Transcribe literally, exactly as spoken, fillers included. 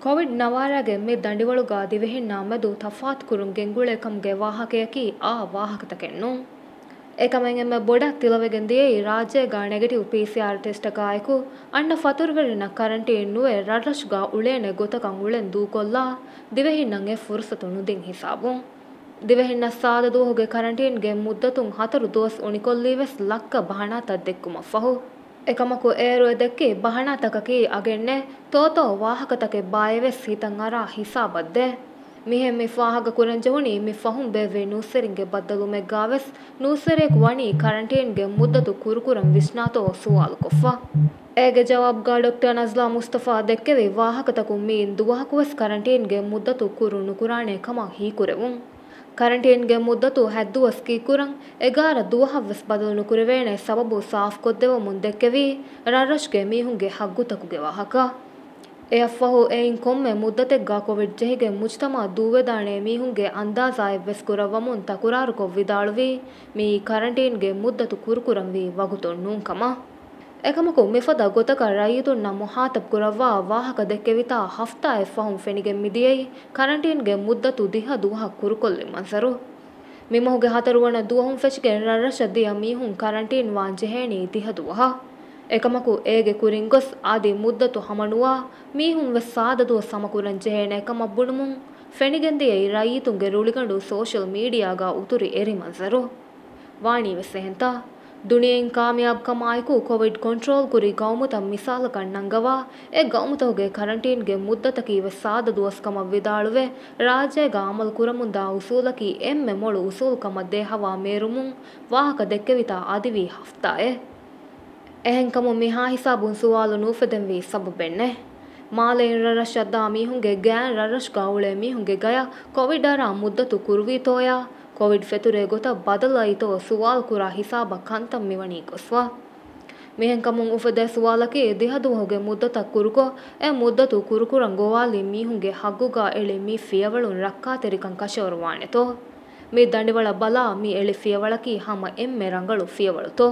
ކޮވިޑް ނަވާރަގެ މި ދަނޑިވަޅުގަ ދިވެހިންނާ މެދު ތަފާތުކުރުން ގެންގުޅޭ ކަމުގެ ވާހަކަޔަކީ އާ ވާހަކަތަކެއް ނޫން. އެކަމެއް އެންމެ ބޮޑަށް ތިލަވެގެން ދިޔައީ ރާއްޖޭގަ ނެގެޓިވް ޕީސީއާރް ޓެސްޓަކާއެކު އަންނަ ފަތުރުވެރިންނަށް ކަރަންޓީން ނުވެ ރަށްރަށުގަ އުޅޭނެ ގޮތަކަށް އުޅެން ދޫކޮށްލާ ދިވެހިންނަށް އެ ފުރުސަތު ނުދިން ހިސާބުން. ދިވެހިންނަށް ސާދަ ދުވަހުގެ ކަރަންޓީންގެ މުއްދަތުން ހަތަރު ދުވަސް އުނިކޮށްލީ ވެސް ލައްކަ ބަހަނާތައް ދެއްކުމަށްފަހު. އެކަމަކު އޭރު އެ ދެއްކި ބަހަނާތަކަކީ އަގެއްނެއް، ތޯތޯ ވާހަކަތަކެއް ބާއޭ ވެސް ހިތަށް އަރާ ހިސާބަށްދޭ. މިހެން މި ފާހަގަ ކުރަން ޖެހުނީ މި ފަހުން ބޭއްވި ނޫސްވެރިންގެ ބައްދަލުވުމެއްގަ ވެސް ނޫސްވެރިޔަކު ވަނީ ކަރަންޓީންގެ މުއްދަތު ކުރުކުރަން ވިސްނާތޯ ސުވާލުކޮށްފަ. އޭގެ ޖަވާބުގަ ޑޮކްޓަރ ނަޒްލާ މުސްތަފާ ދެއްކެވި ވާހަކަތަކުން މިއިން ދުވަހަކުވެސް ކަރަންޓީންގެ މުއްދަތު ކުރު ނުކުރާނޭ ކަމަށް ހީކުރެވުން. ކަރަންޓީންގެ މުއްދަތު ހަތް ދުވަސް ކީއްކުރަން އެގާރަ ދުވަހަށްވެސް ބަދަލު ނުކުރެވޭނެ ސަބަބު ސާފުކޮށްދެވުމުން ދެއްކެވީ ރަށްރަށުގެ މީހުންގެ ހައްގުތަކުގެ ވާހަކަ. އެއަށްފަހު އެއިން ކޮންމެ މުއްދަތެއްގަ ކޮވިޑް ޖެހިގެން މުޖްތަމަޢަށް ދޫވެދާނެ މީހުންގެ އަންދާޒާއެއްވެސް ކުރައްވަމުން ތަކުރާރުކޮށް ވިދާޅުވީ މިއީ ކަރަންޓީންގެ މުއްދަތު ކުރުކުރަންވީ ވަގުތު ނޫންކަމަށް. އެކަމަކު މިފަދަ ގޮތަކަށް ރައްޔިތުންނަށް މުހާތަބް ކުރައްވާ ވާހަކަ ދެއްކެވިތާ ހަފްތާއެއް ފަހުން ފެނިގެން މިދިޔައީ ކަރަންޓީންގެ މުއްދަތު ދިހަ ދުވަހަށް ކުރުކޮށްލި މަންޒަރު. މިމަހުގެ ހަތަރުވަނަ ދުވަހުން ފެށިގެން ރަށްރަށަށް ދިޔަ މީހުން ކަރަންޓީން ވާން ޖެހޭނީ ދިހަ ދުވަހަށް. އެކަމަކު އޭގެ ކުރިން ގޮސް އަދި މުއްދަތު ހަމަނުވާ މީހުން ވެސް ސާދަ ދުވަސް ހަމަކުރަން ޖެހޭނެ ކަމަށް ބުނުމުން ފެނިގެންދިޔައީ ރައްޔިތުންގެ ރުޅިގަނޑު ސޯޝަލް މީޑިއާގަ އުތުރި އެރި މަންޒަރު. ވާނީ ވެސް އެހެންތާ؟ ދުނިޔެއިން ކާމިޔާބުކަމާއެކު ކޮވިޑް ކޮންޓްރޯލް ކުރި ގައުމުތައް މިސާލަކަށް ނަންގަވާ، އެ ގައުމުތަކުގެ ކަރަންޓީންގެ މުއްދަތަކީ ވެސް ސާދަ ދުވަސް ކަމަށް ވިދާޅުވެ، ރާއްޖޭގަ އަމަލު ކުރަމުންދާ އުސޫލަކީ އެންމެ މޮޅު އުސޫލު ކަމަށް ދޭހަވާ މޭރުމުން ވާހަކަ ދެއްކެވިތާ އަދިވީ ހަފްތާއެއް. އެހެންކަމުން މިހާ ހިސާބުން ސުވާލު ނުއުފެދެންވީ ސަބަބެއްނެއް. މާލެއިން ރަށްރަށަށްދާ މީހުންގެ ގާތް ރަށްރަށުގަ އުޅޭ މީހުންގެ ގަޔަށް ކޮވިޑް އަރާ މުއްދަތު ކުރުވީތޯޔާ، ކޮވިޑް ފެތުރޭ ގޮތަށް ބަދަލުއައީތޯ ސުވާލު ކުރާ ހިސާބަށް ކަންތައް މިވަނީ ގޮސްފަ. މިހެންކަމުން އުފެދޭ ސުވާލަކީ، ދިހަ ދުވަހުގެ މުއްދަތަށް ކުރުކޮށް، އެ މުއްދަތު ކުރުކުރަން ގޮވާލި މީހުންގެ ހައްގުގަ އެޅި މި ފިޔަވަޅުން ރައްކާތެރިކަން ކަށަވަރު ވާނެތޯ؟ މި ދަނޑިވަޅަށް ބަލާ، މި އެޅި ފިޔަވަޅަކީ ހަމަ އެންމެ ރަނގަޅު ފިޔަވަޅުތޯ؟